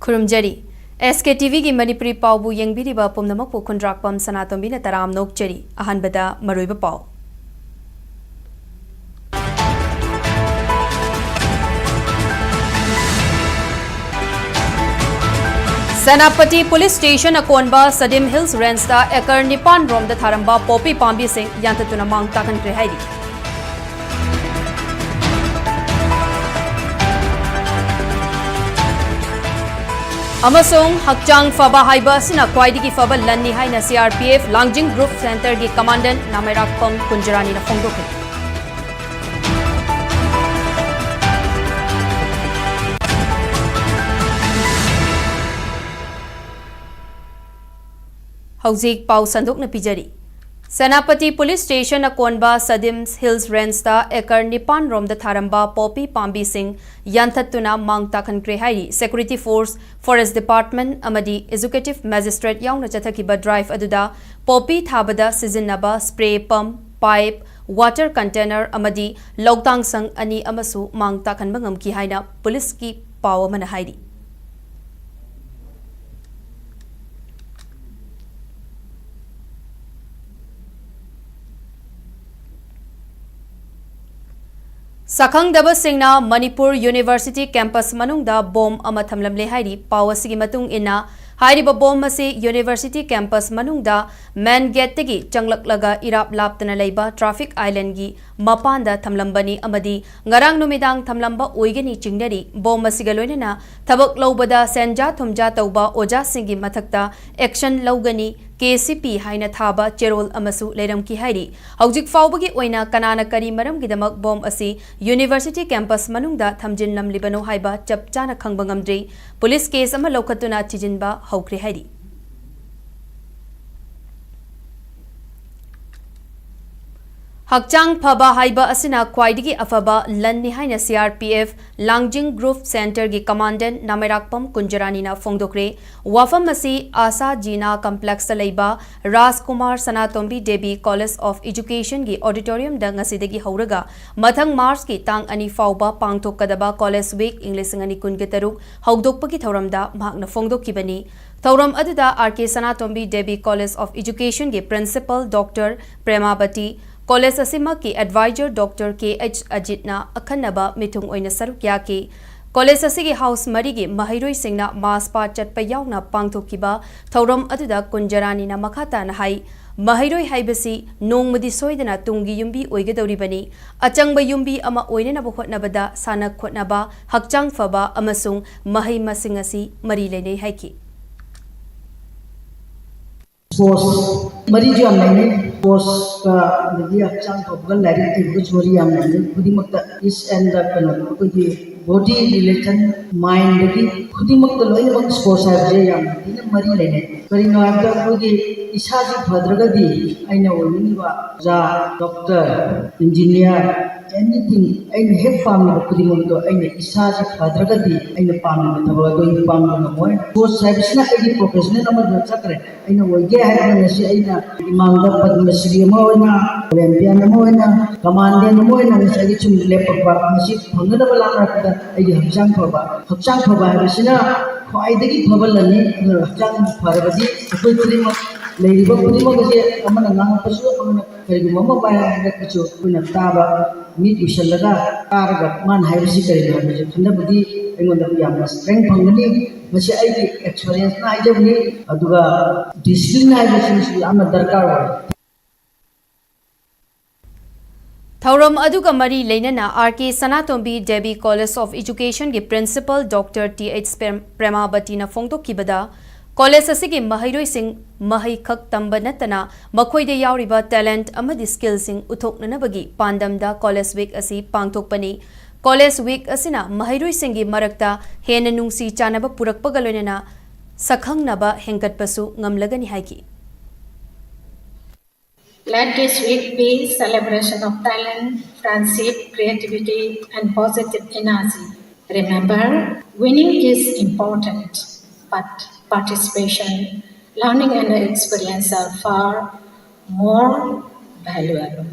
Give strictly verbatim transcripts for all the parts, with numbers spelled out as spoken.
ꯈꯨꯔꯨꯝꯖꯔꯤ꯫ ꯑꯦꯁ ꯀꯦ T ꯚꯤꯒꯤ ꯃꯅꯤꯄꯨꯔꯤ ꯄꯥꯎꯕꯨ ꯌꯦꯡꯕꯤꯔꯤꯕ ꯄꯨꯝꯅꯃꯛꯄꯨ ꯈꯨꯟꯗ꯭ꯔꯥꯛꯄꯝ ꯁꯅꯥꯇꯣꯝꯕꯤꯅ ꯇꯔꯥꯝꯅ ꯑꯣꯛꯆꯔꯤ꯫ ꯑꯍꯥꯟꯕꯗ ꯃꯔꯨꯑꯣꯏꯕ ꯄꯥꯎ꯫ ꯁꯦꯅꯥꯄꯇꯤ ꯄꯨꯂꯤꯁ ꯁ꯭ꯇꯦꯁꯟ ꯑꯀꯣꯟꯕ ꯁꯗꯤꯝ ꯍꯤꯜꯁ ꯔꯦꯟꯖꯇ ꯑꯦꯀꯔ ꯅꯤꯄꯥꯟ ꯔꯣꯝꯗ ꯊꯥꯔꯝꯕ ꯄꯣꯄꯤ ꯄꯥꯝꯕꯤꯁꯤꯡ ꯌꯥꯟꯊꯠꯇꯨꯅ ꯃꯥꯡ ꯇꯥꯛꯍꯟꯈ꯭ꯔꯦ ꯍꯥꯏꯔꯤ꯫ ꯑꯃꯁꯨꯡ ꯍꯛꯆꯥꯡ ꯐꯕ ꯍꯥꯏꯕ ꯑꯁꯤꯅ ꯈ꯭ꯋꯥꯏꯗꯒꯤ ꯐꯕ ꯂꯟꯅꯤ ꯍꯥꯏꯅ C R P F Langjing group ꯁꯦꯟꯇꯔꯒꯤ ꯀꯃꯥꯟꯗꯦꯟꯠ ꯅꯥꯃꯩꯔꯥꯛꯄꯝ ꯀꯨꯟꯖꯔꯥꯅꯤꯅ ꯐꯣꯡꯗꯣꯛꯈꯤ꯫ ꯍꯧꯖꯤꯛ ꯄꯥꯎ ꯁꯟꯗꯣꯛꯅ ꯄꯤꯖꯔꯤ꯫ ꯁꯦꯅꯥꯄꯇꯤ ꯄꯨꯂꯤꯁ ꯁ꯭ꯇꯦꯁꯟ ꯑꯀꯣꯟꯕ ꯁꯗꯤꯝ ꯍꯤꯜꯁ ꯔꯦꯟꯖꯇ ꯑꯦꯀꯔ ꯅꯤꯄꯥꯟ ꯔꯣꯝꯗ ꯊꯥꯔꯝꯕ ꯄꯣꯄꯤ ꯄꯥꯝꯕꯤꯁꯤꯡ ꯌꯥꯟꯊꯠꯇꯨꯅ ꯃꯥꯡ ꯇꯥꯛꯍꯟꯈ꯭ꯔꯦ ꯍꯥꯏꯔꯤ ꯁꯦꯀ꯭ꯌꯨꯔꯤꯇꯤ ꯐꯣꯔꯁ, ꯐꯣꯔꯦꯁ ꯗꯤꯄꯥꯔꯠꯃꯦꯟꯠ ꯑꯃꯗꯤ ꯑꯦꯖꯨꯀꯦꯇꯤꯚ ꯃꯦꯖꯤꯁꯇ꯭ꯔꯦꯠ ꯌꯥꯎꯅ ꯆꯠꯊꯈꯤꯕ ꯗ꯭ꯔꯥꯏꯚ ꯑꯗꯨꯗ ꯄꯣꯄꯤ ꯊꯥꯕꯗ ꯁꯤꯖꯤꯟꯅꯕ spray pump, pipe, water container ꯑꯃꯗꯤ ꯂꯧꯇꯥꯡꯁꯪ ꯑꯅꯤ ꯑꯃꯁꯨ ꯃꯥꯡ ꯇꯥꯛꯍꯟꯕ ꯉꯝꯈꯤ ꯍꯥꯏꯅ ꯄꯨꯂꯤꯁꯀꯤ ꯄꯥꯎ ꯑꯃꯅ ꯍꯥꯏꯔꯤ꯫ ꯁꯛꯈꯪꯗꯕꯁꯤꯡꯅ ꯃꯅꯤꯄꯨꯔ ꯌꯨꯅꯤꯚꯔꯁꯤꯇꯤ ꯀꯦꯝꯄꯁ ꯃꯅꯨꯡꯗ ꯕꯣꯝ ꯑꯃ ꯊꯝꯂꯝꯂꯦ ꯍꯥꯏꯔꯤ꯫ ꯄꯥꯎ ꯑꯁꯤꯒꯤ ꯃꯇꯨꯡ ꯏꯟꯅ, ꯍꯥꯏꯔꯤꯕ ꯕꯣꯝ ꯑꯁꯤ ꯌꯨꯅꯤꯚꯔꯁꯤꯇꯤ ꯀꯦꯝꯄꯁ ꯃꯅꯨꯡꯗ ꯃꯦꯟ ꯒꯦꯠꯇꯒꯤ ꯆꯪꯂꯛꯂꯒ ꯏꯔꯥꯞ ꯂꯥꯞꯇꯅ ꯂꯩꯕ ꯇ꯭ꯔꯥꯐꯤꯛ ꯑꯥꯏꯂꯦꯟꯒꯤ ꯃꯄꯥꯟꯗ ꯊꯝꯂꯝꯕꯅꯤ ꯑꯃꯗꯤ ꯉꯔꯥꯡ ꯅꯨꯃꯤꯗꯥꯡ ꯊꯝꯂꯝꯕ ꯑꯣꯏꯒꯅꯤ ꯆꯤꯡꯅꯔꯤ꯫ ꯕꯣꯝ ꯑꯁꯤꯒ ꯂꯣꯏꯅꯅ ꯊꯕꯛ ꯂꯧꯕꯗ ꯁꯦꯟꯖꯥ ꯊꯨꯝꯖꯥ ꯇꯧꯕ ꯑꯣꯖꯥꯁꯤꯡꯒꯤ ꯃꯊꯛꯇ action ꯂꯧꯒꯅꯤ, ꯀꯦ ꯁꯤ ꯄꯤ ꯍꯥꯏꯅ ꯊꯥꯕ ꯆꯦꯔꯣꯜ ꯑꯃꯁꯨ ꯂꯩꯔꯝꯈꯤ ꯍꯥꯏꯔꯤ꯫ ꯍꯧꯖꯤꯛ ꯐꯥꯎꯕꯒꯤ ꯑꯣꯏꯅ ꯀꯅꯥꯅ ꯀꯔꯤ ꯃꯔꯝꯒꯤꯗꯃꯛ ꯕꯣꯝ ꯑꯁꯤ ꯌꯨꯅꯤꯚꯔꯁꯤꯇꯤ ꯀꯦꯝꯄꯁ ꯃꯅꯨꯡꯗ ꯊꯝꯖꯤꯟꯂꯝꯂꯤꯕꯅꯣ ꯍꯥꯏꯕ ꯆꯞ ꯆꯥꯅ ꯈꯪꯕ ꯉꯝꯗ꯭ꯔꯤ꯫ ꯄꯨꯂꯤꯁ ꯀꯦꯁ ꯑꯃ ꯂꯧꯈꯠꯇꯨꯅ ꯊꯤꯖꯤꯟꯕ ꯍꯧꯈ꯭ꯔꯦ ꯍꯥꯏꯔꯤ꯫ ꯍꯛꯆꯥꯡ ꯐꯕ ꯍꯥꯏꯕ ꯑꯁꯤꯅ ꯈ꯭ꯋꯥꯏꯗꯒꯤ ꯑꯐꯕ ꯂꯟꯅꯤ ꯍꯥꯏꯅ C R P F ꯂꯥꯡꯖꯤꯡ Group Centreꯒꯤ Commandant ꯅꯥꯃꯩꯔꯥꯛꯄꯝ ꯀꯨꯟꯖꯔꯥꯅꯤꯅ ꯐꯣꯡꯗꯣꯛꯈ꯭ꯔꯦ꯫ ꯋꯥꯐꯝ ꯑꯁꯤ ꯑꯥꯁꯥ ꯖꯤꯅꯥ Complexꯇ ꯂꯩꯕ ꯔꯥꯖꯀꯨꯃꯥꯔ ꯁꯅꯥꯇꯣꯝꯕꯤ ꯗꯦꯕꯤ College of Educationꯒꯤ auditoriumꯗ ꯉꯁꯤꯗꯒꯤ ꯍꯧꯔꯒ ꯃꯊꯪ Marchꯀꯤ ꯇꯥꯡ ꯑꯅꯤ ꯐꯥꯎꯕ ꯄꯥꯡꯊꯣꯛꯀꯗꯕ College Week ꯏꯪ ꯂꯤꯁꯤꯡ ꯑꯅꯤ ꯀꯨꯟꯒ ꯇꯔꯨꯛ ꯍꯧꯗꯣꯛꯄꯒꯤ ꯊꯧꯔꯝꯗ ꯃꯍꯥꯛꯅ ꯐꯣꯡꯗꯣꯛꯈꯤꯕꯅꯤ꯫ ꯊꯧꯔꯝ ꯑꯗꯨꯗ R K Sanatombi Devi College of Educationꯒꯤ Principal Doctor ꯄ꯭ꯔꯦꯃꯥꯕꯇꯤ, college ꯑꯁꯤꯃꯛꯀꯤ advisor Doctor K H ꯑꯖꯤꯠꯅ ꯑꯈꯟꯅꯕ ꯃꯤꯊꯨꯡ ꯑꯣꯏꯅ ꯁꯔꯨꯛ ꯌꯥꯈꯤ꯫ College ꯑꯁꯤꯒꯤ house ꯃꯔꯤꯒꯤ ꯃꯍꯩꯔꯣꯏꯁꯤꯡꯅ march past ꯆꯠꯄ ꯌꯥꯎꯅ ꯄꯥꯡꯊꯣꯛꯈꯤꯕ ꯊꯧꯔꯝ ꯑꯗꯨꯗ ꯀꯨꯟꯖꯔꯥꯅꯤꯅ ꯃꯈꯥ ꯇꯥꯅ ꯍꯥꯏ, ꯃꯍꯩꯔꯣꯏ ꯍꯥꯏꯕꯁꯤ ꯅꯣꯡꯃꯗꯤ ꯁꯣꯏꯗꯅ ꯇꯨꯡꯒꯤ ꯌꯨꯝꯕꯤ ꯑꯣꯏꯒꯗꯧꯔꯤꯕꯅꯤ꯫ ꯑꯆꯪꯕ ꯌꯨꯝꯕꯤ ꯑꯃ ꯑꯣꯏꯅꯅꯕ ꯍꯣꯠꯅꯕꯗ ꯁꯥꯟꯅ ꯈꯣꯠꯅꯕ, ꯍꯛꯆꯥꯡ ꯐꯕ ꯑꯃꯁꯨꯡ ꯃꯍꯩ ꯃꯁꯤꯡ ꯑꯁꯤ ꯃꯔꯤ ꯂꯩꯅꯩ ꯍꯥꯏꯈꯤ꯫ Sports ꯃꯔꯤꯁꯨ ꯌꯥꯝ ꯂꯩꯅꯩ꯫ Sportsꯀ ꯑꯗꯒꯤ ꯍꯛꯆꯥꯡ ꯐꯕꯒ ꯂꯥꯏꯔꯤꯛ ꯍꯩꯕꯒꯁꯨ ꯃꯔꯤ ꯌꯥꯝ ꯂꯩꯅꯩ꯫ ꯈꯨꯗꯤꯡꯃꯛꯇ is and the ꯀꯩꯅꯣ ꯑꯩꯈꯣꯏꯒꯤ body relation, mindꯗꯒꯤ ꯈꯨꯗꯤꯡꯃꯛꯇ ꯂꯣꯏꯅꯃꯛ sports ꯍꯥꯏꯕꯁꯦ ꯌꯥꯝ ꯊꯤꯅ ꯃꯔꯤ ꯂꯩꯅꯩ꯫ ꯀꯔꯤꯅꯣ ꯍꯥꯏꯕꯗ ꯑꯩꯈꯣꯏꯒꯤ ꯏꯁꯥꯁꯤ ꯐꯗ꯭ꯔꯒꯗꯤ ꯑꯩꯅ ꯑꯣꯏꯅꯤꯡꯉꯤꯕ ꯑꯣꯖꯥ, doctor, engineer, anything ꯑꯩꯅ ꯍꯦꯛ ꯄꯥꯝꯂꯤꯕ ꯈꯨꯗꯤꯡꯃꯛꯇꯣ ꯑꯩꯅ ꯏꯁꯥꯁꯤ ꯐꯗ꯭ꯔꯒꯗꯤ ꯑꯩꯅ ꯄꯥꯝꯂꯤꯕ ꯊꯕꯛ ꯑꯗꯨ ꯑꯩ ꯄꯥꯡꯕ ꯉꯝꯃꯣꯏ꯫ Sports ꯍꯥꯏꯕꯁꯤꯅ ꯑꯩꯒꯤ professional ꯑꯃꯗ ꯆꯠꯈ꯭ꯔꯦ꯫ ꯑꯩꯅ ꯑꯣꯏꯒꯦ ꯍꯥꯏꯗꯅ ꯉꯁꯤ ꯑꯩꯅ ꯏꯃꯥꯡꯗ ꯄꯗꯃꯁ꯭ꯔꯤ ꯑꯃ ꯑꯣꯏꯅ, Olympian ꯑꯃ ꯑꯣꯏꯅ, commandant ꯑꯃ ꯑꯣꯏꯅ ꯉꯁꯥꯏꯒꯤ ꯁꯨꯝ ꯂꯦꯞꯄꯛꯄ, ꯃꯁꯤ ꯐꯪꯅꯅꯕ ꯂꯥꯛꯅꯔꯛꯄꯗ ꯑꯩꯒꯤ ꯍꯛꯆꯥꯡ ꯐꯕ, ꯍꯛꯆꯥꯡ ꯐꯕ ꯍꯥꯏꯕꯁꯤꯅ ꯈ꯭ꯋꯥꯏꯗꯒꯤ ꯐꯕ ꯂꯟꯅꯤ꯫ ꯑꯗꯨꯅ ꯍꯛꯆꯥꯡ ꯐꯔꯕꯗꯤ ꯑꯩꯈꯣꯏ ꯈꯨꯗꯤꯡꯃꯛ, ꯂꯩꯔꯤꯕ ꯈꯨꯗꯤꯡꯃꯛ ꯑꯁꯦ ꯑꯃꯅ ꯉꯥꯡꯉꯛꯄꯁꯨ, ꯑꯃꯅ ꯀꯔꯤꯒꯨꯝꯕ ꯑꯃ ꯋꯥꯏ ꯍꯥꯏꯔꯛꯄꯁꯨ ꯑꯩꯈꯣꯏꯅ ꯇꯥꯕ, ꯃꯤꯠ ꯎꯏꯁꯜꯂꯒ ꯇꯥꯔꯒ ꯃꯥꯅ ꯍꯥꯏꯕꯁꯤ ꯀꯔꯤꯅꯣ ꯍꯥꯏꯕꯁꯦ ꯈꯟꯊꯕꯗꯤ ꯑꯩꯉꯣꯟꯗ ꯌꯥꯝꯅ strength ꯐꯪꯒꯅꯤ꯫ ꯃꯁꯤ ꯑꯩꯒꯤ experienceꯅ ꯍꯥꯏꯖꯕꯅꯤ꯫ ꯑꯗꯨꯒ discipline ꯍꯥꯏꯕꯁꯤꯃꯁꯨ ꯌꯥꯝꯅ ꯗꯔꯀꯥꯔ ꯑꯣꯏ꯫ ꯊꯧꯔꯝ ꯑꯗꯨꯒ ꯃꯔꯤ ꯂꯩꯅꯅ R K Sanatombi Devi College of Educationꯒꯤ Principal Doctor T H Prem-, ꯄ꯭ꯔꯦꯃꯥꯕꯇꯤꯅ ꯐꯣꯡꯗꯣꯛꯈꯤꯕꯗ, college ꯑꯁꯤꯒꯤ ꯃꯍꯩꯔꯣꯏꯁꯤꯡ ꯃꯍꯩ ꯈꯛ ꯇꯝꯕ ꯅꯠꯇꯅ ꯃꯈꯣꯏꯗ ꯌꯥꯎꯔꯤꯕ talent ꯑꯃꯗꯤ skillꯁꯤꯡ ꯎꯠꯊꯣꯛꯅꯅꯕꯒꯤ ꯄꯥꯟꯗꯝꯗ College Week ꯑꯁꯤ ꯄꯥꯡꯊꯣꯛꯄꯅꯤ꯫ College Week ꯑꯁꯤꯅ ꯃꯍꯩꯔꯣꯏꯁꯤꯡꯒꯤ ꯃꯔꯛꯇ ꯍꯦꯟꯅ ꯅꯨꯡꯁꯤ ꯆꯥꯟꯅꯕ ꯄꯨꯔꯛꯄꯒ ꯂꯣꯏꯅꯅ ꯁꯛꯈꯪꯅꯕ ꯍꯦꯟꯒꯠꯄꯁꯨ ꯉꯝꯂꯒꯅꯤ ꯍꯥꯏꯈꯤ꯫ Let this week be celebration of talent, friendship, creativity, and positive energy. Remember, winning is important, but participation, learning, and experience are far more valuable.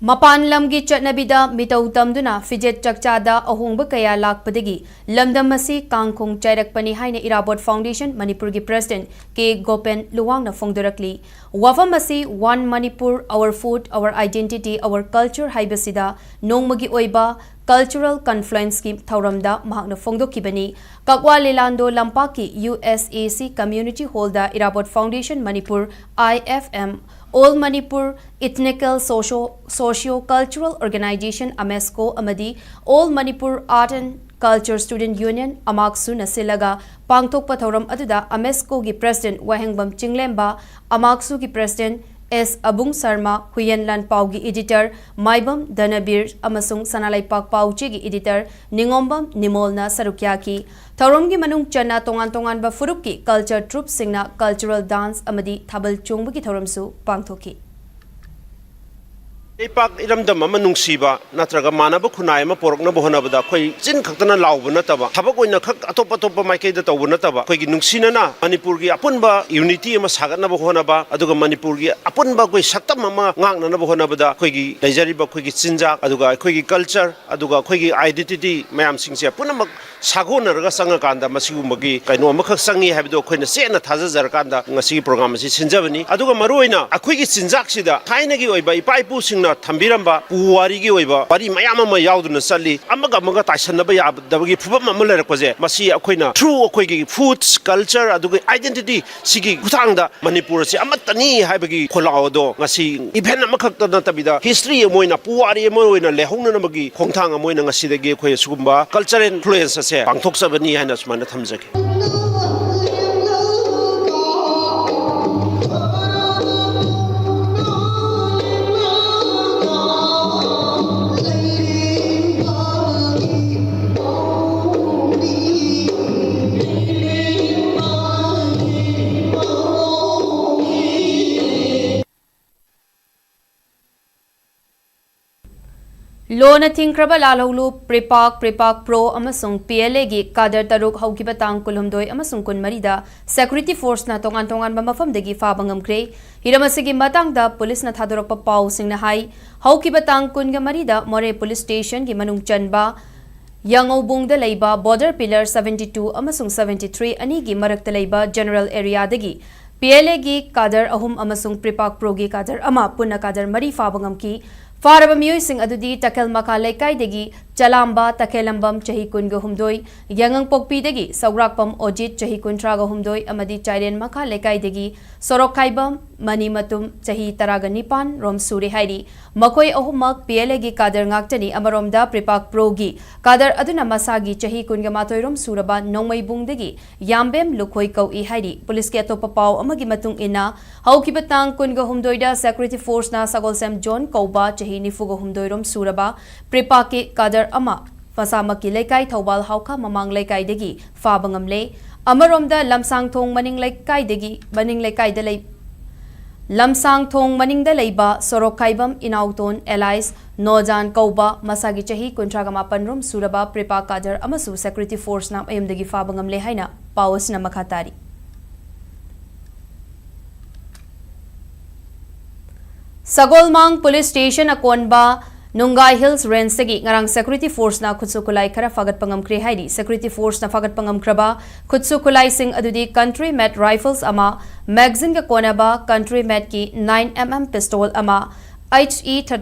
ꯃꯄꯥꯟ ꯂꯝꯒꯤ ꯆꯠꯅꯕꯤꯗ ꯃꯤꯇꯧ ꯇꯝꯗꯨꯅ ꯐꯤꯖꯦꯠ ꯆꯛꯆꯥꯗ ꯑꯍꯣꯡꯕ ꯀꯌꯥ ꯂꯥꯛꯄꯗꯒꯤ ꯂꯝꯗꯝ ꯑꯁꯤ ꯀꯥꯡꯈꯣꯡ ꯆꯥꯏꯔꯛꯄꯅꯤ ꯍꯥꯏꯅ ꯏꯔꯥꯕꯣꯠ ꯐꯥꯎꯟꯗꯦꯁꯟ ꯃꯅꯤꯄꯨꯔꯒꯤ ꯄ꯭ꯔꯦꯁꯤꯗꯦꯟꯠ ꯀꯦ ꯒꯣꯄꯦꯟ ꯂꯨꯋꯥꯡꯅ ꯐꯣꯡꯗꯣꯔꯛꯂꯤ꯫ ꯋꯥꯐꯝ ꯑꯁꯤ One Manipur, Our Food, Our Identity, Our Culture ꯍꯥꯏꯕꯁꯤꯗ ꯅꯣꯡꯃꯒꯤ ꯑꯣꯏꯕ cultural confluenceꯀꯤ ꯊꯧꯔꯝꯗ ꯃꯍꯥꯛꯅ ꯐꯣꯡꯗꯣꯛꯈꯤꯕꯅꯤ꯫ ꯀꯛꯋꯥ ꯂꯤꯂꯥꯟꯗꯣ ꯂꯝꯄꯥꯛꯀꯤ U S A C Community Hallꯗ Irabot foundation Manipur, I F M, All Manipur Ethnical Socio, Socio Cultural Organization, AMESCO, ꯑꯃꯗꯤ All Manipur Art and Culture Student Union, ꯑꯃꯥꯛꯁꯨꯅ ꯁꯤꯜꯂꯒ ꯄꯥꯡꯊꯣꯛꯄ ꯊꯧꯔꯝ ꯑꯗꯨꯗ AMESCOꯒꯤ ꯄ꯭ꯔꯦꯁꯤꯗꯦꯟꯠ ꯋꯥꯍꯦꯡꯕꯝ ꯆꯤꯡꯂꯦꯝꯕ, ꯑꯃꯥꯛꯁꯨꯒꯤ ꯄ꯭ꯔꯦꯁꯤꯗꯦꯟꯠ ꯑꯦꯁ ꯑꯕꯨꯡ ꯁꯔꯃ, ꯍꯨꯌꯦꯟ ꯂꯥꯟꯄꯥꯎꯒꯤ ꯏꯗꯤꯇꯔ ꯃꯥꯏꯕꯝ ꯙꯅꯕꯤꯔ ꯑꯃꯁꯨꯡ ꯁꯅꯥꯂꯩꯄꯥꯛ ꯄꯥꯎꯆꯦꯒꯤ ꯏꯗꯤꯇꯔ ꯅꯤꯉꯣꯝꯕꯝ ꯅꯤꯃꯣꯜꯅ ꯁꯔꯨꯛ ꯌꯥꯈꯤ꯫ ꯊꯧꯔꯝꯒꯤ ꯃꯅꯨꯡ ꯆꯟꯅ ꯇꯣꯉꯥꯟ ꯇꯣꯉꯥꯟꯕ ꯐꯨꯔꯨꯞꯀꯤ culture troupeꯁꯤꯡꯅ cultural dance ꯑꯃꯗꯤ ꯊꯥꯕꯜ ꯆꯣꯡꯕꯒꯤ ꯊꯧꯔꯝꯁꯨ ꯄꯥꯡꯊꯣꯛꯈꯤ꯫ ꯂꯩꯄꯥꯛ ꯏꯔꯝꯗꯝ ꯑꯃ ꯅꯨꯡꯁꯤꯕ ꯅꯠꯇ꯭ꯔꯒ ꯃꯥꯟꯅꯕ ꯈꯨꯟꯅꯥꯏ ꯑꯃ ꯄꯣꯔꯛꯅꯕ ꯍꯣꯠꯅꯕꯗ ꯑꯩꯈꯣꯏ ꯆꯤꯟ ꯈꯛꯇꯅ ꯂꯥꯎꯕ ꯅꯠꯇꯕ, ꯊꯕꯛ ꯑꯣꯏꯅ ꯈꯛ ꯑꯇꯣꯞ ꯑꯇꯣꯞꯄ ꯃꯥꯏꯀꯩꯗ ꯇꯧꯕ ꯅꯠꯇꯕ, ꯑꯩꯈꯣꯏꯒꯤ ꯅꯨꯡꯁꯤꯅꯅ ꯃꯅꯤꯄꯨꯔꯒꯤ ꯑꯄꯨꯟꯕ unity ꯑꯃ ꯁꯥꯒꯠꯅꯕ ꯍꯣꯠꯅꯕ, ꯑꯗꯨꯒ ꯃꯅꯤꯄꯨꯔꯒꯤ ꯑꯄꯨꯟꯕ ꯑꯩꯈꯣꯏ ꯁꯛꯇꯝ ꯑꯃ ꯉꯥꯛꯅꯅꯕ ꯍꯣꯠꯅꯕꯗ ꯑꯩꯈꯣꯏꯒꯤ ꯂꯩꯖꯔꯤꯕ ꯑꯩꯈꯣꯏꯒꯤ ꯆꯤꯟꯖꯥꯛ, ꯑꯗꯨꯒ ꯑꯩꯈꯣꯏꯒꯤ culture, ꯑꯗꯨꯒ ꯑꯩꯈꯣꯏꯒꯤ identity ꯃꯌꯥꯝꯁꯤꯡꯁꯦ ꯄꯨꯝꯅꯃꯛ ꯁꯥꯒꯣꯟꯅꯔꯒ ꯆꯪꯉꯀꯥꯟꯗ ꯃꯁꯤꯒꯨꯝꯕꯒꯤ ꯀꯩꯅꯣ ꯑꯃꯈꯛ ꯆꯪꯉꯤ ꯍꯥꯏꯕꯗꯨ ꯑꯩꯈꯣꯏꯅ ꯆꯦꯠꯅ ꯊꯥꯖꯖꯔꯀꯥꯟꯗ ꯉꯁꯤꯒꯤ program ꯑꯁꯤ ꯁꯤꯟꯖꯕꯅꯤ꯫ ꯑꯗꯨꯒ ꯃꯔꯨꯑꯣꯏꯅ ꯑꯩꯈꯣꯏꯒꯤ ꯆꯤꯟꯖꯥꯛꯁꯤꯗ ꯊꯥꯏꯅꯒꯤ ꯑꯣꯏꯕ ꯏꯄꯥ ꯏꯄꯨꯁꯤꯡꯅ ꯊꯝꯕꯤꯔꯝꯕ ꯄꯨꯋꯥꯔꯤꯒꯤ ꯑꯣꯏꯕ ꯋꯥꯔꯤ ꯃꯌꯥꯝ ꯑꯃ ꯌꯥꯎꯗꯨꯅ ꯆꯠꯂꯤ꯫ ꯑꯃꯒ ꯑꯃꯒ ꯇꯥꯏꯁꯟꯅꯕ ꯌꯥꯗꯕꯒꯤ ꯐꯤꯕꯝ ꯑꯃ ꯂꯩꯔꯛꯄꯁꯦ, ꯃꯁꯤ ꯑꯩꯈꯣꯏꯅ through ꯑꯩꯈꯣꯏꯒꯤ foods, culture, ꯑꯗꯨꯒ identity ꯁꯤꯒꯤ ꯈꯨꯠꯊꯥꯡꯗ ꯃꯅꯤꯄꯨꯔ ꯑꯁꯤ ꯑꯃꯠꯇꯅꯤ ꯍꯥꯏꯕꯒꯤ ꯈꯣꯜꯂꯥꯎ ꯑꯗꯣ ꯉꯁꯤ event ꯑꯃꯈꯛꯇ ꯅꯠꯇꯕꯤꯗ history ꯑꯃ ꯑꯣꯏꯅ, ꯄꯨꯋꯥꯔꯤ ꯑꯃ ꯑꯣꯏꯅ ꯂꯩꯍꯧꯅꯅꯕꯒꯤ ꯈꯣꯡꯊꯥꯡ ꯑꯃ ꯑꯣꯏꯅ ꯉꯁꯤꯗꯒꯤ ꯑꯩꯈꯣꯏ ꯑꯁꯤꯒꯨꯝꯕ cultural influence ꯑꯁꯦ ꯄꯥꯡꯊꯣꯛꯆꯕꯅꯤ ꯍꯥꯏꯅ ꯁꯨꯃꯥꯏꯅ ꯊꯝꯖꯒꯦ꯫ ꯂꯣꯅ ꯊꯤꯡꯈ꯭ꯔꯕ ꯂꯥꯜꯍꯧꯂꯨꯞ, PREPAK, PREPAK Pro ꯑꯃꯁꯨꯡ PLAꯒꯤ cadre ꯇꯔꯨꯛ ꯍꯧꯈꯤꯕ ꯇꯥꯡ ꯀꯨꯟꯍꯨꯝꯗꯣꯏ ꯑꯃꯁꯨꯡ ꯀꯨꯟꯃꯔꯤꯗ security forceꯅ ꯇꯣꯉꯥꯟ ꯇꯣꯉꯥꯟꯕ ꯃꯐꯝꯗꯒꯤ ꯐꯥꯕ ꯉꯝꯈ꯭ꯔꯦ꯫ ꯍꯤꯔꯝ ꯑꯁꯤꯒꯤ ꯃꯇꯥꯡꯗ ꯄꯨꯂꯤꯁꯅ ꯊꯥꯗꯣꯔꯛꯄ ꯄꯥꯎꯁꯤꯡꯅ ꯍꯥꯏ, ꯍꯧꯈꯤꯕ ꯇꯥꯡ ꯀꯨꯟꯒ ꯃꯔꯤꯗ ꯃꯣꯔꯦ ꯄꯨꯂꯤꯁ ꯁ꯭ꯇꯦꯁꯟꯒꯤ ꯃꯅꯨꯡ ꯆꯟꯕ ꯌꯥꯉꯧꯕꯨꯡꯗ ꯂꯩꯕ border pillar seventy two ꯑꯃꯁꯨꯡ seventy three ꯑꯅꯤꯒꯤ ꯃꯔꯛꯇ ꯂꯩꯕ general areaꯗꯒꯤ PLAꯒꯤ cadre ꯑꯍꯨꯝ ꯑꯃꯁꯨꯡ PREPAK Proꯒꯤ cadre ꯑꯃ, ꯄꯨꯟꯅ cadre ꯃꯔꯤ ꯐꯥꯕ ꯉꯝꯈꯤ꯫ ꯐꯥꯔꯕ ꯃꯤꯑꯣꯏꯁꯤꯡ ꯑꯗꯨꯗꯤ ꯇꯈꯦꯜ ꯃꯈꯥ ꯂꯩꯀꯥꯏꯗꯒꯤ ꯆꯂꯥꯝꯕ ꯇꯈꯦꯜꯂꯝꯕꯝ, ꯆꯍꯤ ꯀꯨꯟꯒ ꯍꯨꯝꯗꯣꯏ, ꯌꯥꯉꯪꯄꯣꯛꯄꯤꯗꯒꯤ ꯁꯧꯒ꯭ꯔꯥꯛꯄꯝ ꯑꯣꯖꯤꯠ, ꯆꯍꯤ ꯀꯨꯟꯊ꯭ꯔꯥꯒ ꯍꯨꯝꯗꯣꯏ, ꯑꯃꯗꯤ ꯆꯥꯏꯔꯦꯟ ꯃꯈꯥ ꯂꯩꯀꯥꯏꯗꯒꯤ ꯁꯣꯔꯣꯛꯈꯥꯏꯕꯝ ꯃꯅꯤꯃꯇꯨꯝ, ꯆꯍꯤ ꯇꯔꯥꯒ ꯅꯤꯄꯥꯟ ꯔꯣꯝ ꯁꯨꯔꯦ ꯍꯥꯏꯔꯤ꯫ ꯃꯈꯣꯏ ꯑꯍꯨꯝꯃꯛ PLAꯒꯤ cadre ꯉꯥꯛꯇꯅꯤ꯫ ꯑꯃꯔꯣꯝꯗ PREPAK Proꯒꯤ cadre ꯑꯗꯨꯅ ꯃꯁꯥꯒꯤ ꯆꯍꯤ ꯀꯨꯟꯒ ꯃꯥꯊꯣꯏ ꯔꯣꯝ ꯁꯨꯔꯕ ꯅꯣꯡꯃꯩꯕꯨꯡꯗꯒꯤ ꯌꯥꯝꯕꯦꯝ ꯂꯨꯈꯣꯏ ꯀꯧꯏ ꯍꯥꯏꯔꯤ꯫ ꯄꯨꯂꯤꯁꯀꯤ ꯑꯇꯣꯞꯄ ꯄꯥꯎ ꯑꯃꯒꯤ ꯃꯇꯨꯡ ꯏꯟꯅ, ꯍꯧꯈꯤꯕ ꯇꯥꯡ ꯀꯨꯟꯒ ꯍꯨꯝꯗꯣꯏꯗ security forceꯅ ꯁꯒꯣꯜꯁꯦꯝ ꯖꯣꯟ ꯀꯧꯕ ꯆꯍꯤ ꯅꯤꯐꯨꯒ ꯍꯨꯝꯗꯣꯏ ꯔꯣꯝ ꯁꯨꯔꯕ PREPAKꯀꯤ cadre ꯑꯃ ꯃꯁꯥꯃꯛꯀꯤ ꯂꯩꯀꯥꯏ ꯊꯧꯕꯥꯜ ꯍꯥꯎꯈꯥ ꯃꯃꯥꯡ ꯂꯩꯀꯥꯏꯗꯒꯤ ꯐꯥꯕ ꯉꯝꯂꯦ꯫ ꯑꯃꯔꯣꯝꯗ ꯂꯝꯁꯥꯡꯊꯣꯡ ꯃꯅꯤꯡ ꯂꯩꯀꯥꯏꯗꯒꯤ, ꯃꯅꯤꯡ ꯂꯩꯀꯥꯏꯗ ꯂꯩ-, ꯂꯝꯁꯥꯡꯊꯣꯡ ꯃꯅꯤꯡꯗ ꯂꯩꯕ ꯁꯣꯔꯣꯛꯈꯥꯏꯕꯝ ꯏꯅꯥꯎꯇꯣꯟ alias ꯅꯣꯖꯥꯟ ꯀꯧꯕ ꯃꯁꯥꯒꯤ ꯆꯍꯤ ꯀꯨꯟꯊ꯭ꯔꯥꯒ ꯃꯥꯄꯟ ꯔꯣꯝ ꯁꯨꯔꯕ PREPAK cadre ꯑꯃꯁꯨ security forceꯅ ꯃꯌꯨꯝꯗꯒꯤ ꯐꯥꯕ ꯉꯝꯂꯦ ꯍꯥꯏꯅ ꯄꯥꯎ ꯑꯁꯤꯅ ꯃꯈꯥ ꯇꯥꯔꯤ꯫ ꯁꯒꯣꯜꯃꯥꯡ ꯄꯨꯂꯤꯁ ꯁ꯭ꯇꯦꯁꯟ ꯑꯀꯣꯟꯕ ꯅꯨꯡꯒꯥꯏ ꯍꯤꯜꯁ ꯔꯦꯟꯖꯇꯒꯤ ꯉꯔꯥꯡ security forceꯅ ꯈꯨꯠꯁꯨ ꯈꯨꯠꯂꯥꯏ ꯈꯔ ꯐꯥꯒꯠꯄ ꯉꯝꯈ꯭ꯔꯦ ꯍꯥꯏꯔꯤ꯫ Security forceꯅ ꯐꯥꯒꯠꯄ ꯉꯝꯈ꯭ꯔꯕ ꯈꯨꯠꯁꯨ ꯈꯨꯠꯂꯥꯏꯁꯤꯡ ꯑꯗꯨꯗꯤ country made rifles ꯑꯃ, magazineꯒ ꯀꯣꯟꯅꯕ country madeꯀꯤ nine M M pistol ꯑꯃ, H E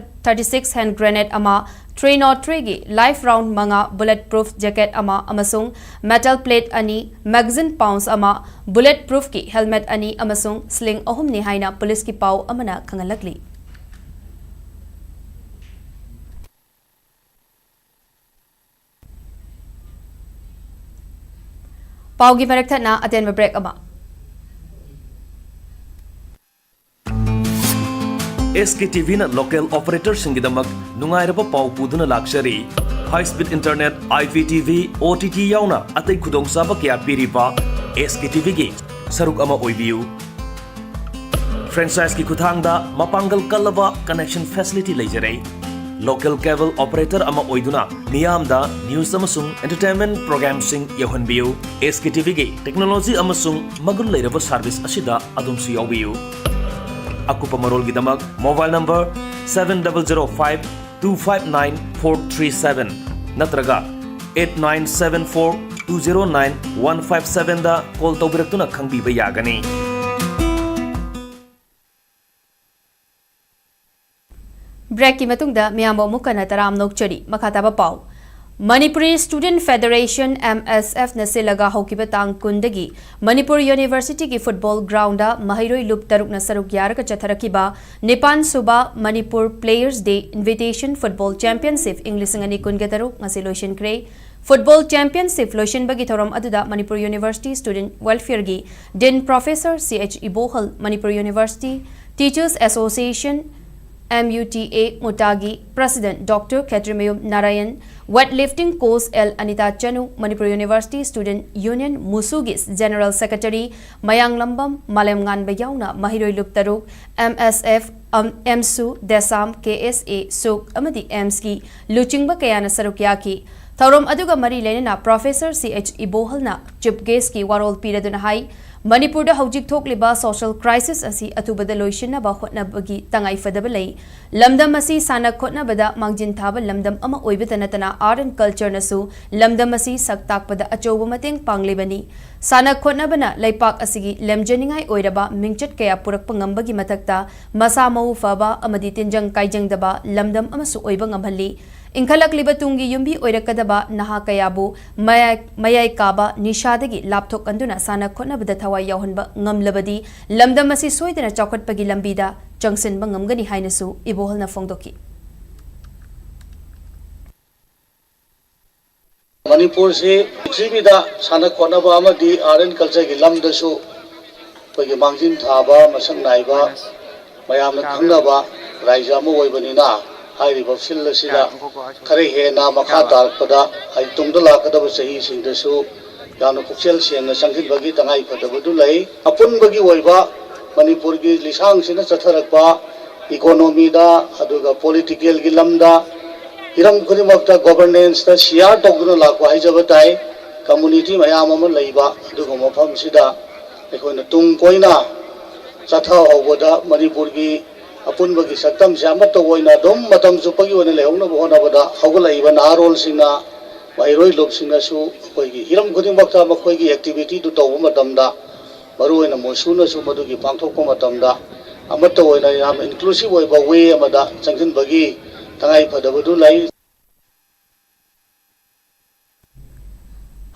thirty six hand grenade ꯑꯃ, three nought threeꯒꯤ live round ꯃꯉꯥ, bullet proof jacket ꯑꯃ ꯑꯃꯁꯨꯡ metal plate ꯑꯅꯤ, magazine pouch ꯑꯃ, bullet proofꯀꯤ helmet ꯑꯅꯤ ꯑꯃꯁꯨꯡ sling ꯑꯍꯨꯝꯅꯤ ꯍꯥꯏꯅ ꯄꯨꯂꯤꯁꯀꯤ ꯄꯥꯎ ꯑꯃꯅ ꯈꯪꯍꯜꯂꯛꯂꯤ꯫ ꯄꯥꯎꯒꯤ ꯃꯔꯛ ꯊꯠꯅ ꯑꯇꯦꯟꯕ break ꯑꯃ꯫ S K T Vꯅ local operatorꯁꯤꯡꯒꯤꯗꯃꯛ ꯅꯨꯡꯉꯥꯏꯔꯕ ꯄꯥꯎ ꯄꯨꯗꯨꯅ ꯂꯥꯛꯆꯔꯤ꯫ High speed internet, I P T V, O T T ꯌꯥꯎꯅ ꯑꯇꯩ ꯈꯨꯗꯣꯡꯆꯥꯕ ꯀꯌꯥ ꯄꯤꯔꯤꯕ S K T Vꯒꯤ ꯁꯔꯨꯛ ꯑꯃ ꯑꯣꯏꯕꯤꯌꯨ꯫ Franchiseꯀꯤ ꯈꯨꯠꯊꯥꯡꯗ ꯃꯄꯥꯡꯒꯜ ꯀꯜꯂꯕ connection facility ꯂꯩꯖꯔꯦ꯫ Local cable operator ꯑꯃ ꯑꯣꯏꯗꯨꯅ ꯃꯤꯌꯥꯝꯗ news ꯑꯃꯁꯨꯡ entertainment programꯁꯤꯡ ꯌꯧꯍꯟꯕꯤꯌꯨ꯫ ꯑꯦꯁ ꯀꯦ ꯇꯤ ꯚꯤꯒꯤ technology ꯑꯃꯁꯨꯡ ꯃꯒꯨꯟ ꯂꯩꯔꯕ service ꯑꯁꯤꯗ ꯑꯗꯣꯝꯁꯨ ꯌꯥꯎꯕꯤꯌꯨ꯫ ꯑꯀꯨꯞꯄ ꯃꯔꯣꯜꯒꯤꯗꯃꯛ mobile number seven double zero five two five nine four three seven ꯅꯠꯇ꯭ꯔꯒ eight nine seven four two zero nine one five sevenꯗ call ꯇꯧꯕꯤꯔꯛꯇꯨꯅ ꯈꯪꯕꯤꯕ ꯌꯥꯒꯅꯤ꯫ Breakꯀꯤ ꯃꯇꯨꯡꯗ ꯃꯤꯌꯥꯝꯕꯨ ꯑꯃꯨꯛ ꯍꯟꯅ ꯇꯔꯥꯝꯅ ꯑꯣꯛꯆꯔꯤ꯫ ꯃꯈꯥ ꯇꯥꯕ ꯄꯥꯎ꯫ Manipuri Student Federation, M S F ꯅ ꯁꯤꯜꯂꯒ ꯍꯧꯈꯤꯕ ꯇꯥꯡ ꯀꯨꯟꯗꯒꯤ ꯃꯅꯤꯄꯨꯔ Universityꯒꯤ football groundꯗ ꯃꯍꯩꯔꯣꯏ ꯂꯨꯞ ꯇꯔꯨꯛꯅ ꯁꯔꯨꯛ ꯌꯥꯔꯒ ꯆꯠꯊꯔꯛꯈꯤꯕ ꯅꯤꯄꯥꯟ ꯁꯨꯕ Manipur Players Day Invitation Football Championship ꯏꯪ ꯂꯤꯁꯤꯡ ꯑꯅꯤ ꯀꯨꯟꯒ ꯇꯔꯨꯛ ꯉꯁꯤ ꯂꯣꯏꯁꯤꯟꯈ꯭ꯔꯦ꯫ Football Championship ꯂꯣꯏꯁꯤꯟꯕꯒꯤ ꯊꯧꯔꯝ ꯑꯗꯨꯗ Manipur University Student Welfareꯒꯤ Dean Professor C H ꯏꯕꯣꯍꯜ, Manipur University Teachers Association, M U T A, ꯃꯨꯇꯥꯒꯤ President Doctor Khetrimayum Narayan, Weightlifting Coach L Anita Chanu, Manipur University Student Union, ꯃꯨꯁꯨꯒꯤ General Secretary ꯃꯌꯥꯡꯂꯝꯕꯝ ꯃꯥꯂꯦꯝꯉꯥꯟꯕ ꯌꯥꯎꯅ ꯃꯍꯩꯔꯣꯏ ꯂꯨꯞ ꯇꯔꯨꯛ, M S F, ꯑꯝ-, ꯑꯦꯝꯁꯨ, ꯗꯦꯁꯥꯝ, K S A, ꯁꯨꯛ ꯑꯃꯗꯤ ꯑꯦꯝꯁꯀꯤ ꯂꯨꯆꯤꯡꯕ ꯀꯌꯥꯅ ꯁꯔꯨꯛ ꯌꯥꯈꯤ꯫ ꯊꯧꯔꯝ ꯑꯗꯨꯒ ꯃꯔꯤ ꯂꯩꯅꯅ Professor C H ꯏꯕꯣꯍꯜꯅ Chief Guestꯀꯤ ꯋꯥꯔꯣꯜ ꯄꯤꯔꯗꯨꯅ ꯍꯥꯏ, ꯃꯅꯤꯄꯨꯔꯗ ꯍꯧꯖꯤꯛ ꯊꯣꯛꯂꯤꯕ social crisis ꯑꯁꯤ ꯑꯊꯨꯕꯗ ꯂꯣꯏꯁꯤꯟꯅꯕ ꯍꯣꯠꯅꯕꯒꯤ ꯇꯉꯥꯏꯐꯗꯕ ꯂꯩ꯫ ꯂꯝꯗꯝ ꯑꯁꯤ ꯁꯥꯟꯅ ꯈꯣꯠꯅꯕꯗ ꯃꯥꯡꯖꯤꯟ ꯊꯥꯕ ꯂꯝꯗꯝ ꯑꯃ ꯑꯣꯏꯕꯇ ꯅꯠꯇꯅ art and cultureꯅꯁꯨ ꯂꯝꯗꯝ ꯑꯁꯤ ꯁꯛ ꯇꯥꯛꯄꯗ ꯑꯆꯧꯕ ꯃꯇꯦꯡ ꯄꯥꯡꯂꯤꯕꯅꯤ꯫ ꯁꯥꯟꯅ ꯈꯣꯠꯅꯕꯅ ꯂꯩꯄꯥꯛ ꯑꯁꯤꯒꯤ ꯂꯦꯝꯖꯅꯤꯡꯉꯥꯏ ꯑꯣꯏꯔꯕ ꯃꯤꯡꯆꯠ ꯀꯌꯥ ꯄꯨꯔꯛꯄ ꯉꯝꯕꯒꯤ ꯃꯊꯛꯇ ꯃꯁꯥ ꯃꯎ ꯐꯕ ꯑꯃꯗꯤ ꯇꯤꯟꯖꯪ ꯀꯥꯏꯖꯪꯗꯕ ꯂꯝꯗꯝ ꯑꯃꯁꯨ ꯑꯣꯏꯕ ꯉꯝꯍꯜꯂꯤ꯫ ꯏꯟꯈꯠꯂꯛꯂꯤꯕ ꯇꯨꯡꯒꯤ ꯌꯨꯝꯕꯤ ꯑꯣꯏꯔꯛꯀꯗꯕ ꯅꯍꯥ ꯀꯌꯥꯕꯨ ꯃꯌꯥꯏ, ꯃꯌꯥꯏ ꯀꯥꯕ ꯅꯤꯁꯥꯗꯒꯤ ꯂꯥꯞꯊꯣꯛꯍꯟꯗꯨꯅ ꯁꯥꯟꯅ ꯈꯣꯠꯅꯕꯗ ꯊꯋꯥꯏ ꯌꯥꯎꯍꯟꯕ ꯉꯝꯂꯕꯗꯤ ꯂꯝꯗꯝ ꯑꯁꯤ ꯁꯣꯏꯗꯅ ꯆꯥꯎꯈꯠꯄꯒꯤ ꯂꯝꯕꯤꯗ ꯆꯪꯁꯤꯟꯕ ꯉꯝꯒꯅꯤ ꯍꯥꯏꯅꯁꯨ ꯏꯕꯣꯍꯜꯅ ꯐꯣꯡꯗꯣꯛꯈꯤ꯫ ꯃꯅꯤꯄꯨꯔꯁꯤ ꯄ꯭ꯔꯤꯊꯤꯕꯤꯗ ꯁꯥꯟꯅ ꯈꯣꯠꯅꯕ ꯑꯃꯗꯤ art and cultureꯒꯤ ꯂꯝꯗꯁꯨ ꯑꯩꯈꯣꯏꯒꯤ ꯃꯥꯡꯖꯤꯟ ꯊꯥꯕ, ꯃꯁꯛ ꯅꯥꯏꯕ, ꯃꯌꯥꯝꯅ ꯈꯪꯅꯕ ꯔꯥꯏꯖ ꯑꯃ ꯑꯣꯏꯕꯅꯤꯅ, ꯍꯥꯏꯔꯤꯕ field ꯑꯁꯤꯗ ꯈꯔ ꯍꯦꯟꯅ ꯃꯈꯥ ꯇꯥꯔꯛꯄꯗ, ꯍꯥꯏꯗꯤ ꯇꯨꯡꯗ ꯂꯥꯛꯀꯗꯕ ꯆꯍꯤꯁꯤꯡꯗꯁꯨ ꯌꯥꯝꯅ ꯄꯨꯛꯆꯦꯜ ꯁꯦꯡꯅ ꯆꯪꯁꯤꯟꯕꯒꯤ ꯇꯉꯥꯏ ꯐꯗꯕꯗꯨ ꯂꯩ꯫ ꯑꯄꯨꯟꯕꯒꯤ ꯑꯣꯏꯕ ꯃꯅꯤꯄꯨꯔꯒꯤ ꯂꯤꯁꯥꯡꯁꯤꯅ ꯆꯠꯊꯔꯛꯄ ꯏꯀꯣꯅꯣꯃꯤꯗ, ꯑꯗꯨꯒ ꯄꯣꯂꯤꯇꯤꯀꯦꯜꯒꯤ ꯂꯝꯗ, ꯍꯤꯔꯝ ꯈꯨꯗꯤꯡꯃꯛꯇ ꯒꯣꯕꯔꯅꯦꯟꯁꯇ ꯁꯤꯌꯥꯔ ꯇꯧꯗꯨꯅ ꯂꯥꯛꯄ ꯍꯥꯏꯖꯕ ꯇꯥꯏ꯫ ꯀꯝꯃꯨꯅꯤꯇꯤ ꯃꯌꯥꯝ ꯑꯃ ꯂꯩꯕ ꯑꯗꯨꯒꯨꯝꯕ ꯃꯐꯝꯁꯤꯗ ꯑꯩꯈꯣꯏꯅ ꯇꯨꯡ ꯀꯣꯏꯅ ꯆꯠꯊꯍꯧꯕꯗ ꯃꯅꯤꯄꯨꯔꯒꯤ ꯑꯄꯨꯟꯕꯒꯤ ꯁꯛꯇꯝꯁꯦ ꯑꯃꯠꯇ ꯑꯣꯏꯅ ꯑꯗꯨꯝ ꯃꯇꯝ ꯆꯨꯞꯄꯒꯤ ꯑꯣꯏꯅ ꯂꯩꯍꯧꯅꯕ ꯍꯣꯠꯅꯕꯗ ꯍꯧꯒꯠꯂꯛꯏꯕ ꯅꯍꯥꯔꯣꯜꯁꯤꯡꯅ, ꯃꯍꯩꯔꯣꯏ ꯂꯨꯞꯁꯤꯡꯅꯁꯨ ꯑꯩꯈꯣꯏꯒꯤ ꯍꯤꯔꯝ ꯈꯨꯗꯤꯡꯃꯛꯇ ꯃꯈꯣꯏꯒꯤ ꯑꯦꯛꯇꯤꯚꯤꯇꯤꯗꯨ ꯇꯧꯕ ꯃꯇꯝꯗ, ꯃꯔꯨꯑꯣꯏꯅ ꯃꯣꯏꯁꯨꯅꯁꯨ ꯃꯗꯨꯒꯤ ꯄꯥꯡꯊꯣꯛꯄ ꯃꯇꯝꯗ ꯑꯃꯠꯇ ꯑꯣꯏꯅ ꯌꯥꯝꯅ ꯏꯟꯀ꯭ꯂꯨꯁꯤꯚ ꯑꯣꯏꯕ ꯋꯦ ꯑꯃꯗ ꯆꯪꯁꯤꯟꯕꯒꯤ ꯇꯉꯥꯏ ꯐꯗꯕꯗꯨ ꯂꯩ꯫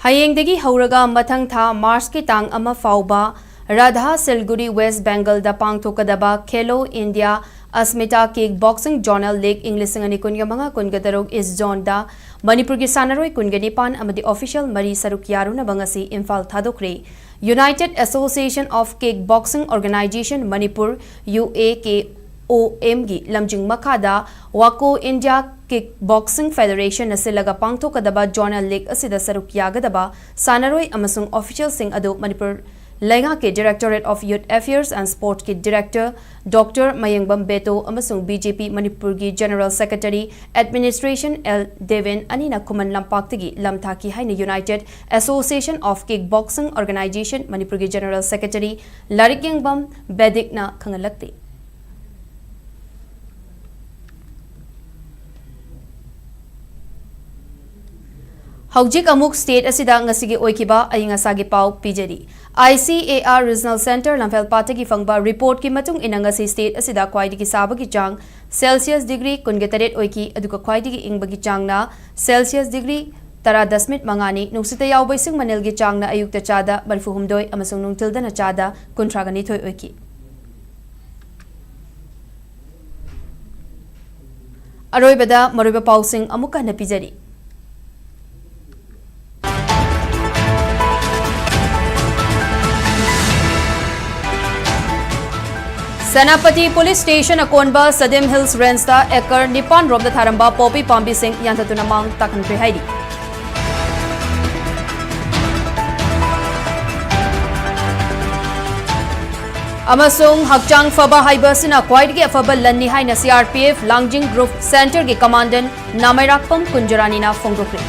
ꯍꯌꯦꯡꯗꯒꯤ ꯍꯧꯔꯒ ꯃꯊꯪ ꯊꯥ ꯃꯥꯔꯆꯀꯤ ꯇꯥꯡ ꯑꯃ ꯐꯥꯎꯕ ꯔꯥꯙꯥ ꯁꯤꯜꯒꯨꯔꯤ ꯋꯦꯁ ꯕꯦꯡꯒꯜꯗ ꯄꯥꯡꯊꯣꯛꯀꯗꯕ ꯈꯦꯂꯣ ꯏꯟꯗꯤꯌꯥ ꯑꯁꯃꯤꯇꯥ ꯀꯤꯛ ꯕꯣꯛꯁꯤꯡ ꯖꯣꯅꯦꯜ ꯂꯤꯒ ꯏꯪ ꯂꯤꯁꯤꯡ ꯑꯅꯤ ꯀꯨꯟꯒ ꯃꯉꯥ ꯀꯨꯟꯒ ꯇꯔꯨꯛ ꯏꯁ ꯖꯣꯟꯗ ꯃꯅꯤꯄꯨꯔꯒꯤ ꯁꯥꯟꯅꯔꯣꯏ ꯀꯨꯟꯒ ꯅꯤꯄꯥꯟ ꯑꯃꯗꯤ ꯑꯣꯐꯤꯁꯤꯌꯦꯜ ꯃꯔꯤ ꯁꯔꯨꯛ ꯌꯥꯔꯨꯅꯕ ꯉꯁꯤ Imphal ꯊꯥꯗꯣꯛꯈ꯭ꯔꯦ꯫ United Association of Kick Boxing Organization Manipur, U A K O M ꯒꯤ ꯂꯝꯖꯤꯡ ꯃꯈꯥꯗ ꯋꯥꯀꯣ ꯏꯟꯗꯤꯌꯥ ꯀꯤꯛ ꯕꯣꯛꯁꯤꯡ ꯐꯦꯗꯔꯦꯁꯟꯅ ꯁꯤꯜꯂꯒ ꯄꯥꯡꯊꯣꯛꯀꯗꯕ ꯖꯣꯅꯦꯜ ꯂꯤꯒ ꯑꯁꯤꯗ ꯁꯔꯨꯛ ꯌꯥꯒꯗꯕ ꯁꯥꯟꯅꯔꯣꯏ ꯑꯃꯁꯨꯡ ꯑꯣꯐꯤꯁꯤꯌꯦꯜꯁꯤꯡ ꯑꯗꯨ ꯃꯅꯤꯄꯨꯔ ꯂꯩꯉꯥꯛꯀꯤ Directorate of Youth Affairs and Sportsꯀꯤ ꯗꯤꯔꯦꯛꯇꯔ ꯗꯣꯛꯇꯔ ꯃꯌꯦꯡꯕꯝ ꯕꯦꯇꯣ ꯑꯃꯁꯨꯡ B J P ꯃꯅꯤꯄꯨꯔꯒꯤ general secretary administration L Deben ꯑꯅꯤꯅ ꯈꯨꯃꯟ ꯂꯝꯄꯥꯛꯇꯒꯤ ꯂꯝ ꯊꯥꯈꯤ ꯍꯥꯏꯅ United Association of Kick Boxing Organization ꯃꯅꯤꯄꯨꯔꯒꯤ ꯖꯦꯅꯔꯦꯜ ꯁꯦꯀ꯭ꯔꯦꯇꯔꯤ ꯂꯥꯏꯔꯤꯛꯌꯦꯡꯕꯝ ꯕꯦꯗꯤꯛꯅ ꯈꯪꯍꯜꯂꯛꯂꯤ꯫ ꯍꯧꯖꯤꯛ ꯑꯃꯨꯛ ꯁ꯭ꯇꯦꯠ ꯑꯁꯤꯗ ꯉꯁꯤꯒꯤ ꯑꯣꯏꯈꯤꯕ ꯑꯏꯪ ꯑꯁꯥꯒꯤ ꯄꯥꯎ ꯄꯤꯖꯔꯤ꯫ I C A R Regional Centre ꯂꯝꯐꯦꯜꯄꯥꯠꯇꯒꯤ ꯐꯪꯕ ꯔꯤꯄꯣꯔꯠꯀꯤ ꯃꯇꯨꯡ ꯏꯟꯅ ꯉꯁꯤ ꯁ꯭ꯇꯦꯠ ꯑꯁꯤꯗ ꯈ꯭ꯋꯥꯏꯗꯒꯤ ꯁꯥꯕꯒꯤ ꯆꯥꯡ ꯁꯦꯜꯁꯤꯌꯁ ꯗꯤꯒ꯭ꯔꯤ ꯀꯨꯟꯒ ꯇꯔꯦꯠ ꯑꯣꯏꯈꯤ, ꯑꯗꯨꯒ ꯈ꯭ꯋꯥꯏꯗꯒꯤ ꯏꯪꯕꯒꯤ ꯆꯥꯡꯅ ꯁꯦꯜꯁꯤꯌꯁ ꯗꯤꯒ꯭ꯔꯤ ꯇꯔꯥ ꯗꯁꯃꯤꯛ ꯃꯉꯥꯅꯤ꯫ ꯅꯨꯡꯁꯤꯠꯇ ꯌꯥꯎꯕ ꯏꯁꯤꯡ ꯃꯅꯤꯜꯒꯤ ꯆꯥꯡꯅ ꯑꯌꯨꯛꯇ ꯆꯥꯗ ꯃꯔꯤꯐꯨ ꯍꯨꯝꯗꯣꯏ ꯑꯃꯁꯨꯡ ꯅꯨꯡꯊꯤꯜꯗꯅ ꯆꯥꯗ ꯀꯨꯟꯊ꯭ꯔꯥꯒ ꯅꯤꯊꯣꯏ ꯑꯣꯏꯈꯤ꯫ ꯑꯔꯣꯏꯕꯗ ꯃꯔꯨꯑꯣꯏꯕ ꯄꯥꯎꯁꯤꯡ ꯑꯃꯨꯛꯀ ꯍꯟꯅ ꯄꯤꯖꯔꯤ꯫ ꯁꯦꯅꯥꯄꯇꯤ ꯄꯨꯂꯤꯁ ꯁ꯭ꯇꯦꯁꯟ ꯑꯀꯣꯟꯕ ꯁꯗꯤꯝ ꯍꯤꯜꯁ ꯔꯦꯟꯖꯇ ꯑꯦꯀꯔ ꯅꯤꯄꯥꯟ ꯔꯣꯝꯗ ꯊꯥꯔꯝꯕ ꯄꯣꯄꯤ ꯄꯥꯝꯕꯤꯁꯤꯡ ꯌꯥꯟꯊꯠꯇꯨꯅ ꯃꯥꯡ ꯇꯥꯛꯍꯟꯈ꯭ꯔꯦ ꯍꯥꯏꯔꯤ꯫ ꯑꯃꯁꯨꯡ ꯍꯛꯆꯥꯡ ꯐꯕ ꯍꯥꯏꯕ ꯑꯁꯤꯅ ꯈ꯭ꯋꯥꯏꯗꯒꯤ ꯑꯐꯕ ꯂꯟꯅꯤ ꯍꯥꯏꯅ C R P F Langjing Group Centreꯒꯤ Commandant ꯅꯥꯃꯩꯔꯥꯛꯄꯝ ꯀꯨꯟꯖꯔꯥꯅꯤꯅ ꯐꯣꯡꯗꯣꯛꯈ꯭ꯔꯦ꯫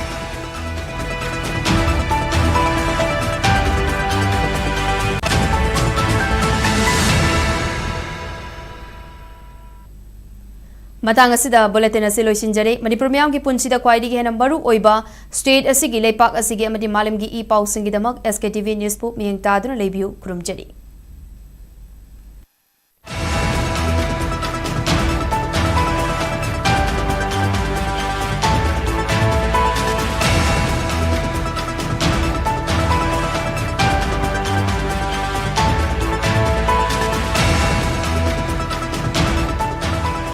ꯃꯇꯥꯡ ꯑꯁꯤꯗ bulletin ꯑꯁꯤ ꯂꯣꯏꯁꯤꯟꯖꯔꯦ꯫ ꯃꯅꯤꯄꯨꯔ ꯃꯤꯌꯥꯝꯒꯤ ꯄꯨꯟꯁꯤꯗ ꯈ꯭ꯋꯥꯏꯗꯒꯤ ꯍꯦꯟꯅ ꯃꯔꯨ ꯑꯣꯏꯕ state ꯑꯁꯤꯒꯤ, ꯂꯩꯄꯥꯛ ꯑꯁꯤꯒꯤ ꯑꯃꯗꯤ ꯃꯥꯂꯦꯝꯒꯤ E ꯄꯥꯎꯁꯤꯡꯒꯤꯗꯃꯛ S K T V Newsꯕꯨ ꯃꯤꯠꯌꯦꯡ ꯇꯥꯗꯨꯅ ꯂꯩꯕꯤꯌꯨ꯫ ꯈꯨꯔꯨꯝꯖꯔꯤ꯫